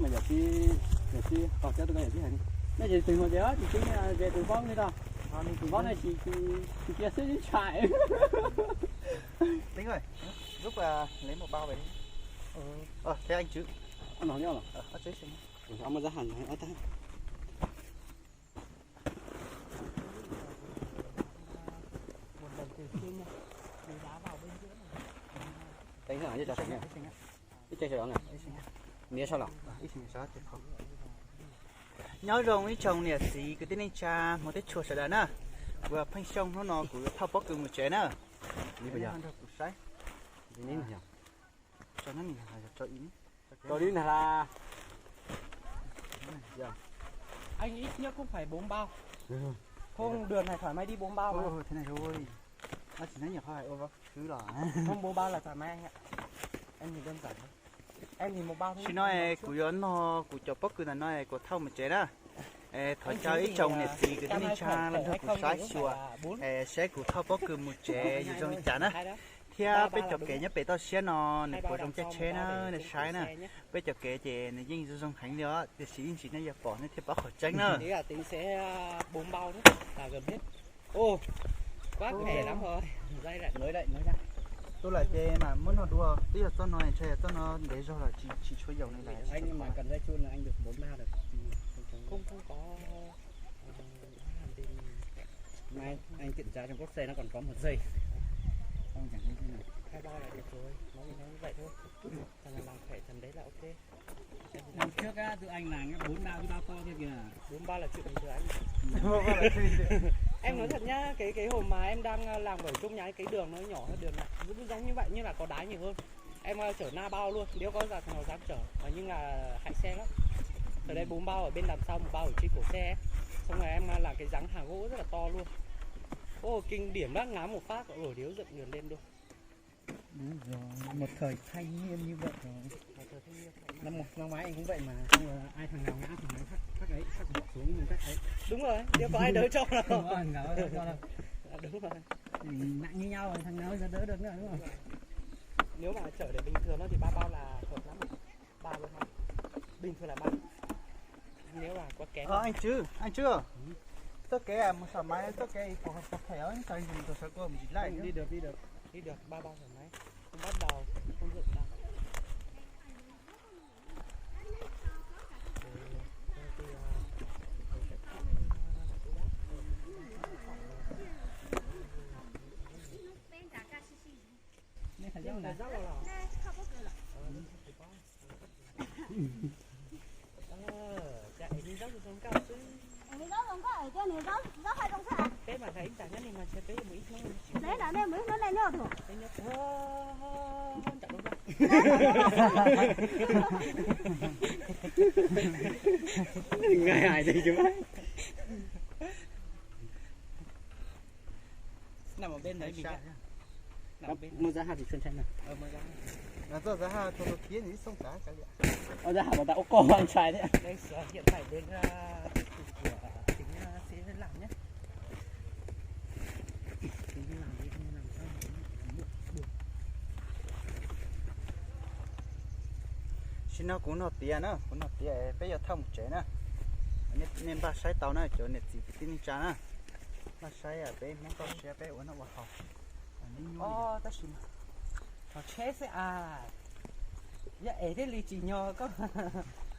Mas yawm txiv, yawm txiv, qhov cov tus ko yawm txiv hais, nej ces tus no ces tsis txib, ces tus vauv li tau. Tus vauv no tsis, tsis cia xwb tsis tshai. Tính ơi, giúp à, lấy một bao về đi. Ờ, thế anh chứ. Ăn no nyob los? Ờ, ăn chứ xin. Ông mới giá hàng này, ăn ta. Tính hả, chứ cho sẵn nha. Ib chai sawv daws na. Miv sawv los. Nyob zoo ib tsoom niam txiv kwv tij neej tsa hmov teb tshua sawv daws na. Kuv yog Pheej Xyooj, hnub no kuv yuav thauj pob kws mus tsev na. Nrog kuv saib. Rau li ntag las. Anh ít nhất cũng phải bốn bao. Không, đường này thoải mái đi bốn bao mà. Thế này thôi. Nó chỉ nói nhiều thôi, ô, cứ lo. Không, bốn bao là thoải mái anh ạ. Em thì đơn giản thôi. Em thì một bao thôi. Tsis no kuv yuav nog kuv cov pob kws ntawm no kuv thauj mus tsev na. Thov caw ib tsoom niam txiv kwv tij neej tsa los nrog kuv saib xyuas, saib kuv thauj pob kws mus tsev yuav zoo li cas na. Thiab peb cov kev nyob pem toj siab no nws puas zoo caij tsheb na, nej saib na. Peb cov kev ces nws yeej zoo zoo heev li os, tiam sis ib ntsis nej yuav pom nej thiaj paub qhov tseeb na. Tus lawm ces mas muab noj dua, twb yog txoj no, ntshai yog txoj no ntev zog lawm tsis tshua yaum li lawm. Anh kiểm tra trong cốp xe nó còn có một giây. Hai bao là được rồi, nói như thế như vậy thôi. Thằng này làm khỏe, thằng đấy là ok. Lần trước á, tụi anh làm bốn bao, cái bao to kia kìa. Bốn bao là chuyện bình thường anh. Em nói thật nhá, cái cái hôm mà em đang ờ, làm ở trong nhà cái đường nó nhỏ hơn đường này, cũng giống như vậy nhưng là có đá nhiều hơn. Em ờ, chở na bao luôn, nếu có giặc nó dám chở, ờ, nhưng là hại xe lắm. Ở đây bốn bao ở bên đằng sau, một bao ở trên cổ xe ấy. Xong rồi em ờ, làm cái dáng hàng gỗ rất là to luôn. Ô, kinh điển bác ngắm một phát ở điếu dựng đường lên luôn. Đúng rồi, một thời thanh niên như vậy rồi. Năm ngoái anh cũng vậy mà, xong rồi ai thằng nào ngã thằng đấy phát, phát ấy, phát bỏ xuống mình phát ấy. Đúng rồi, nếu có ai đỡ cho là Không có thằng nào đỡ cho đâu. À, đúng rồi. Thì nặng như nhau rồi, thằng nào giờ đỡ được nữa đúng không? Nếu mà chở để bình thường nó thì ba bao là hợp lắm rồi. Ba luôn thôi. Bình thường là ba. Nếu mà quá kém. Ờ, anh Trứ, anh Trứ. Txoj kev mus xam mais, txoj kev phù hợp tập thể, txoj kev mus sawv kua mus tsis laij. Đi được, đi được. Đi được, ba bao thoải mái. Không bắt đầu, không dựng đâu. Nws zaub zoo nkauj xwb. Nws zaub zoo nkauj, nws zaub, zaub haj zoo xwb. Peb mas hais ib tag nyob ni mas ntshe peb yuav mus ib hnub. Neb na, nej mus ib hnub nej nyob tus. Ntsam dua. Nqaij hais tias Nằm ở bên đấy mình. Nằm ở bên. Mua giá hàng thì chuyên tránh này. Ờ, mua giá hàng. Là do giá hàng cho tôi ký thì xông cá cả lịa. Ờ, giá hàng mà đã có con anh trai đấy. Đây sẽ hiện tại đến ờ, tiếp tục của tính ờ, sẽ làm nhé. Tính làm đi, anh làm sao mà nó muộn, muộn. Sim no kuv noj tiav na, kuv noj tiav peb yuav thauj mus tsev na. Nej npaj saib tau na, cov niam txiv kwv tij neej tsa na. Npaj saib peb Hmoob toj siab peb ua noj ua haus. Tab sis mas xov tsheb xwb as, yog es thiaj li tsim nyog koj.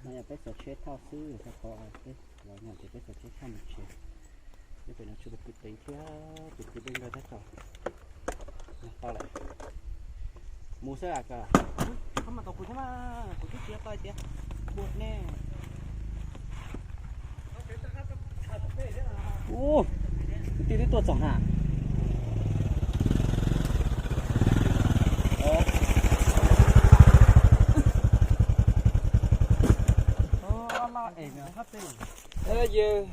No yog peb xov tsheb thauj xwb, thauj qhov peb los nyog ces peb xov tsheb thauj mus tsev. Peb pem no tshuav tus kwv teev thiab tus kwv dej nkawg tab tom tau lawm. Mus xwb as koj. Koj mas tau kuv thiab mas, kuv twb tsis tau tias kuv ne. Ub, kwv tij twb tuaj txog na. Yog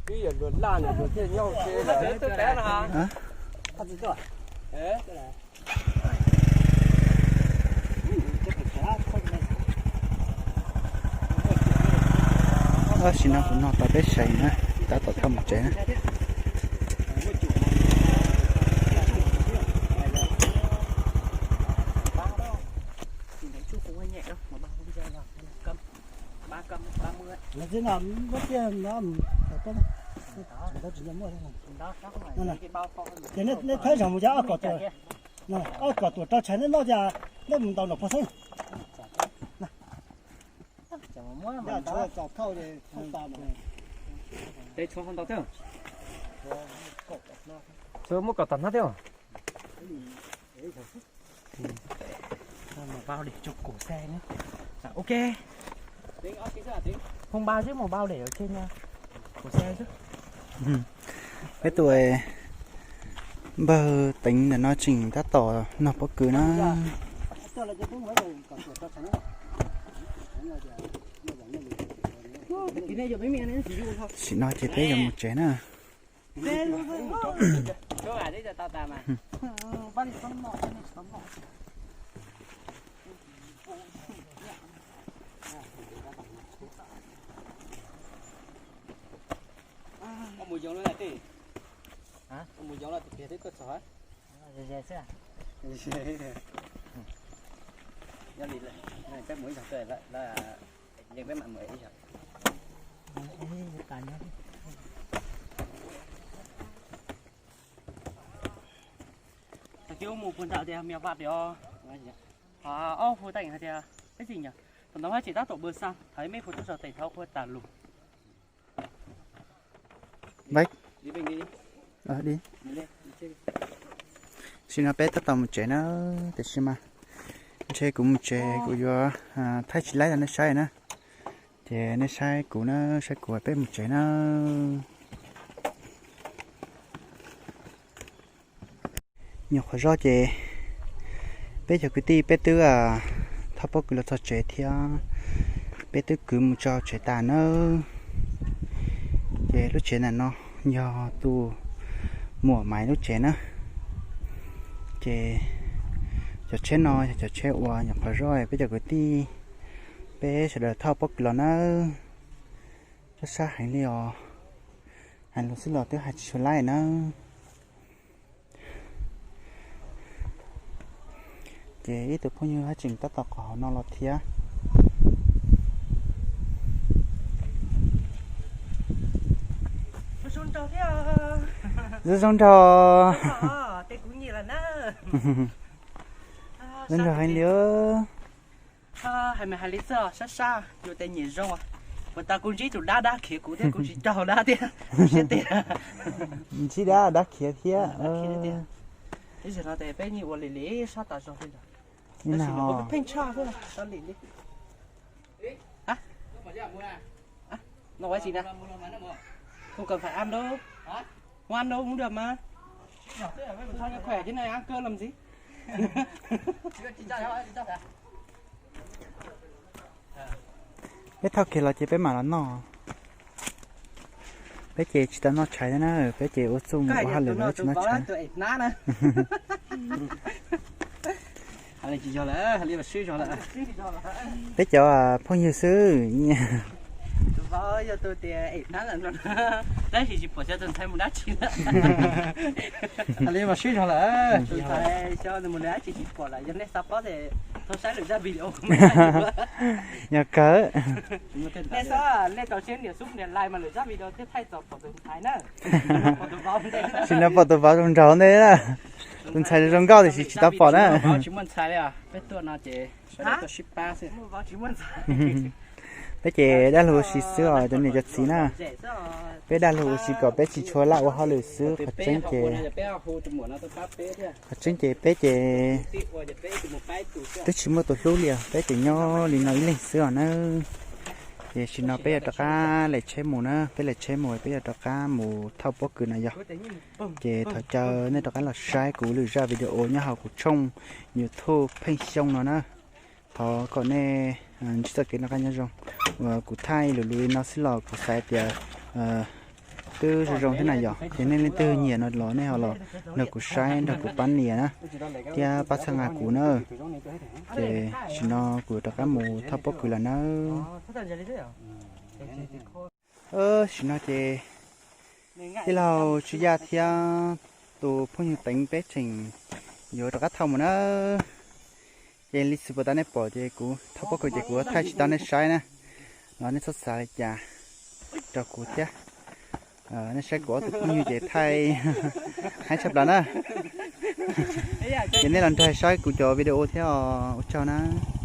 twb yog luag laj nws luag thiaj nyob tsev. Hã? Tab sis no kuv noj tau peb sai na, tab tom thauj mus tsev na. Lawv txib no, lub tiaj no, ces nej thaib zog mus cov ob kom tuam, ob kom tuam rau tshais nej noj tias nej mus ntaus nram pog xeeb. Muab kom tom hnab thiab. Vau li, ok. Phoo npa xwb mus vau li, ok. Peb tus npawg Teev ntawm no tseem tab tom nog pob kws na. Tam sim no ces peb yuav mus tsev na. Mus yoov lawm, mus yoov lawm, tus kiag twb tuaj txog. Yog li peb mus ib zaug, peb mam mus ib zaug. Tag kis mus puag nram tias Mia Vaj tias, ob hu teej hais tias peb tsis nyog, thaum ntawd haj tseem tab tom npawg xa, thaum ib me hu tuaj txog tes thaum qhua tas lus. Tam sim no peb tab tom mus tsev na, tiam sis mas ntshe kuv mus tsev kuv yuav thaij tsis laib rau nej saib na. Ces nej saib kuv na, saib kuv peb mus tsev na. Nyuam qhuav zoj ces peb cov kwv tij peb twb thauj pob kws los txog tsev thiab, peb twb kwv mus tso tsev tas nawb. Ces lub tsev ntawm no yog tus muam Maiv lub tsev na. Ces cov tsheb no yog cov tsheb uas nyuam qhuav zoj peb cov kwv tij peb sawv daws thauj pob kws los nawb. Sab sab heev li os, hais lus xwb los twb hais tsis tshua laib na. Ces ib tug phooj ywg haj tseem tab tom qhov hauv no los thiab. Zoo zoo nraug. Zoo nraug heev li. Hais mas hais li xwb, sab sab yus tes nyiam zoo. Puas tas kuv ntsib tus dab dab khiav kuv thiab kuv tsis caug dab thiab, siab tiag. Ntsib dab dab khiav thiab. Ib zaug no tes peb nyiam ua lim lim sab tas zog li. Tab sis mas kuv pheej tshaj xwb, lim li. Không cần phải ăn đâu. Không ăn đâu cũng được mà. Khỏe thế này ăn cơm làm gì? Peb thauj kiag los ces peb mam los noj. Peb ces tsis tau noj tshais thiab na, peb ces ua txuj mus ua hauj lwm los tsis noj tshais. Peb cov phooj ywg xwb. Tab sis tsis pom xyov tus ntxhais mus dab tsi lawm. Li mas sib zog lawm. Tus ntxhais xyov nws mus dab tsi tsis pom lawm, yog nej xav paub ces tau saib lwm zaj video. Yog kawg. Nej xav, nej tau siab niam xub niam lais mas lwm zaj video thiaj thaij txog pom tus ntxhais na. Sim no pom tus vauv zoo nraug ntej na. Tus ntxhais zoo nkauj tiam sis tsis tau pom na. Peb tuaj no ces sawv daws tuaj sib pab xwb. Peb ces dab lug ua si xwb os cov niam cov txiv na. Peb dab lug ua si kom peb tsis tshua laj ua hauj lwm xwb, qhov tseeb ces, qhov tseeb ces peb ces twb tsis muaj tus hlub li os, peb ces nyob li no ib leeg xwb os na. Ces sim no peb yuav rov qab lem tsheb mus na, peb lem tsheb mus peb yuav rov qab mus thauj pob kws no yog. Ces thov caw nej rov qab los saib kuv lwm zaj video nyob hauv kuv tshooj YouTube Pheej Xyooj no na. Thov kom nej ntsib txoj kev noj qab nyob zoo. Uas kuv thaij lus lus li no xwb los kuv xav tias twb zoo zoo thiab na yom, ces nej leej twg nyiam no los nej ho los nrog kuv saib nrog kuv pab nias na, thiab pab txhawb nqa kuv na. Ces sim no kuv rov qab mus thauj pob kws lawm nawb. Sim no ces tij laug Tswv Yaj thiab tus phooj ywg Teev peb tseem yuav rov qab thauj mus na. Ces li xwm puas tas nej pom ces kuv thauj pob kws ces kuv thaij tsis tau nej saib na. Nej txhob xav li cas rau kuv thiab. Nej saib kuv ob tug phooj ywg ces thaij heev tshaj plaws na. Ces nej los nrog saib kuv cov video thiab os, ua tsaug na.